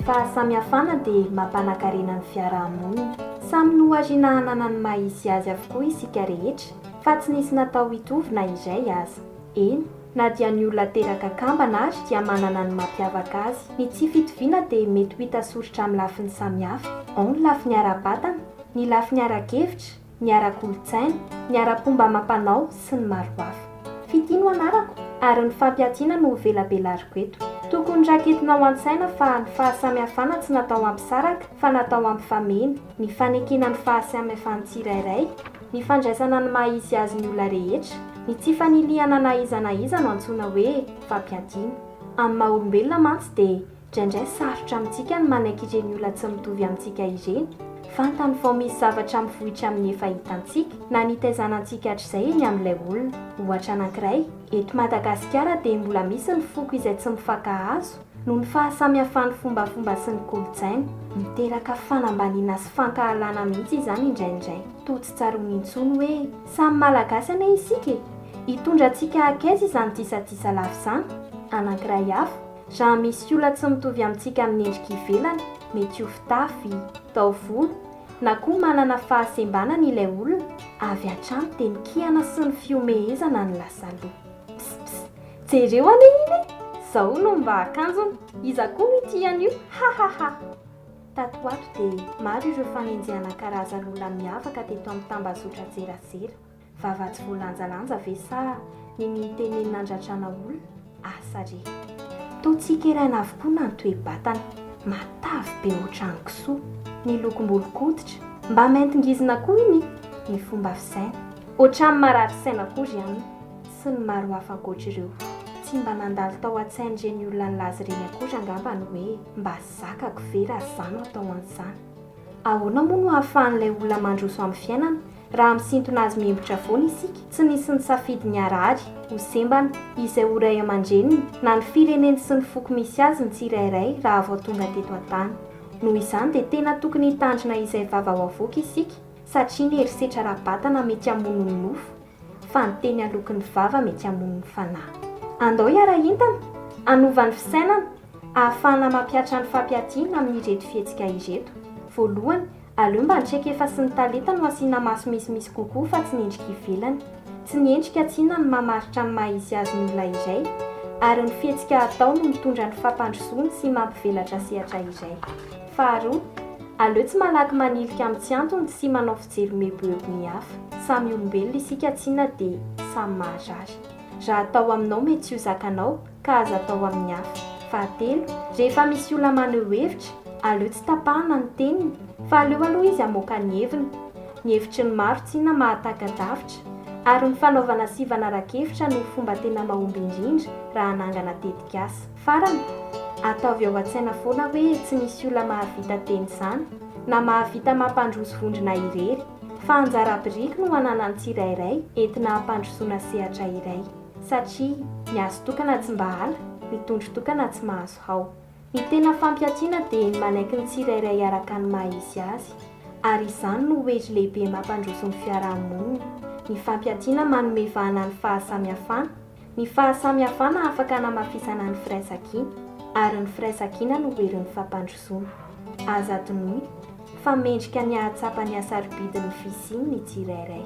fahasamihafana dia mampanakarena ny fiarahamonina. Samy nohariana hanana ny maha izy azy avokoa isika rehetra fa tsy nisy natao hitovy na iray aza. Eny, na dia ny olona teraka kambana ary dia manana ny mampiavaka azy. Ny tsy fitoviana dia mety ho hita soritra amin'ny lafiny samihafa. Ao ny lafiny ara-batana, ny lafiny ara-kevitra, ny ara-kolontsaina, ny ara-pomba amam-panao sy ny maro hafa. Fitia no anarako ary ny fampiatiana no velabelariko eto. Tokony raketina ao an-tsaina fa ny fahasamihafana tsy natao hampisaraka fa natao hampifameno, ny fanekena ny fahasamihafan'ny tsirairay, ny fandraisana ny maha izy azy ny olona rehetra, ny tsy fanilihana na iza na iza no antsoina hoe fampiatiana. Amin'ny maha olombelona mantsy dia Indraindray sarotra amintsika ny manaiky ireny olona tsy mitovy amintsika ireny. Fantany vao misy zavatra mivohitra amin'ny efa hitantsika na nitaizana antsika hatrizay eny amin'ilay olona. Ohatra anankiray, eto Madagasikara dia mbola misy ny foko izay tsy mifankahazo noho ny fahasamihafan'ny fombafomba sy ny kolontsaina. Miteraka fanambaniana sy fankahalana mihitsy izany indraindray. Toa tsy tsaroany intsony hoe samy Malagasy anie isika e! Hitondra antsika hankaiza izany disadisa lava izany? Anankiray hafa, Raha misy olona tsy mitovy amintsika amin'ny endrika ivelany, mety ho fitafy, taovolo, na koa manana fahasembanana ilay olona, avy hatrany dia ny kihana sy ny fihomehezana no lasa aloha. Ps ps, jereo anie iny e! Zao no mba akanjony, iza koa no hitia an'io? Ha ha ha! Tato ho ato dia maro ireo fanenjehana karazan'olona miavaka teto amin'ny tambazotran-tserasera. Vava tsy voalanjalanja ve sa ny nitenenina handratrana olona? Asa re. Toa tsikeraina avokoa na ny toe-batana, matavy be ohatran'ny kisoa, ny lokom-bolon-koditra, mba mainty ngizina koa iny, ny fomba fisaina. Ohatran'ny marary saina koa ry anona, sy ny maro hafa ankoatr'ireo. Tsy mba nandalo tao an-tsain'ireny olona nilaza ireny akory angamba ny hoe mba zakako ve raha za no atao an'izany? Ahoana moa no ahafahan'ilay olona mandroso amin'ny fiainana raha misintona azy miembotra foana isika? Tsy nisy nisafidy ny harary, ho sembana, izay ho ray aman-dreniny, na ny fireneny sy ny foko misy azy ny tsirairay raha vao tonga teto an-tany. Noho izany dia tena tokony hitandrina izay vava ho avoaka isika satria ny herisetra ara-batana mety hamono ny nofo fa ny teny aloky ny vava mety hamono ny fanahy. Andao hiara-hintana, hanova ny fisainana, ahafahana mampihatra ny fampiatiana amin'ireto fihetsika ireto. Voalohany, aleo mba ny traikefa sy ny talenta no asiana maso misimisy kokoa fa tsy ny endrika ivelany. Tsy ny endrika tsinona no mamaritra ny maha izy azy ny olona iray, ary ny fihetsika atao no mitondra ny fampandrosoana sy mampivelatra sehatra iray. Faharoa, aleo tsy malaky manilika amin'ny tsy antony sy manao fijery mieboebo ny hafa. Samy olombelona isika tsinona dia samy maharary. Raha atao aminao mety tsy ho zakanao ka aza atao amin'ny hafa. Fahatelo, rehefa misy olona maneho hevitra, aleo tsy tapahana ny teniny fa aleo aloha izy hamoaka ny heviny. Ny hevitry ny maro tsinona mahataka-davitra ary ny fanaovana sivana ara-kevitra no fomba tena mahomby indrindra raha hanangana tetikasa. Farany, ataovy ao an-tsaina foana hoe tsy misy olona mahavita tena izany, na mahavita mampandroso vondrona irery, fa anjara biriky no ananan'ny tsirairay entina hampandrosoana sehatra iray. Satria ny hazo tokana tsy mba ala, ny tondro tokana tsy mahazo hao. Ny tena fampiatiana dia ny manaiky ny tsirairay araka ny maha izy azy. Ary izany no hery lehibe mampandroso ny fiaraha-monina. Ny fampiatiana manome vahana ny fahasamihafana, Ny fahasamihafana afaka hanamafisana ny firaisankina, ary ny firaisankina no herin'ny fampandrosoana. Aza adinoina fa mendrika ny hahatsapa ny hasarobidin'ny fisiany ny tsirairay.